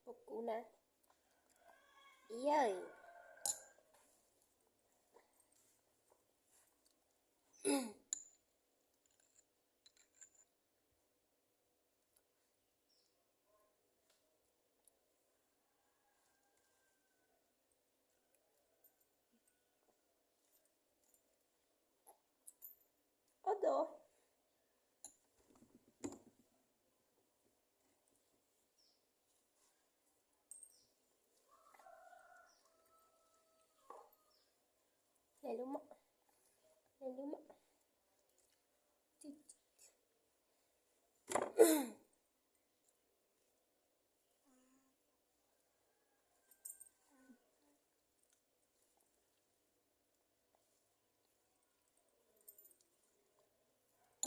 Pub kuv na. Yawg. Ua dua. Hle lub mom, hle lub mom.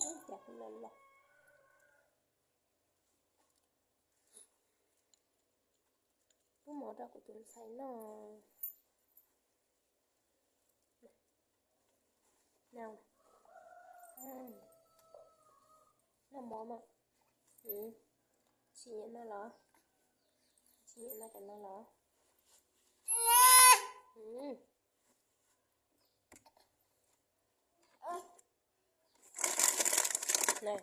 Ub, cas kuv los los. Pub mov rau kuv tus ntxhais noj. Noj, noj mov mas. Tsis nyiam no los? Tsis nyiam no cov no los? Na,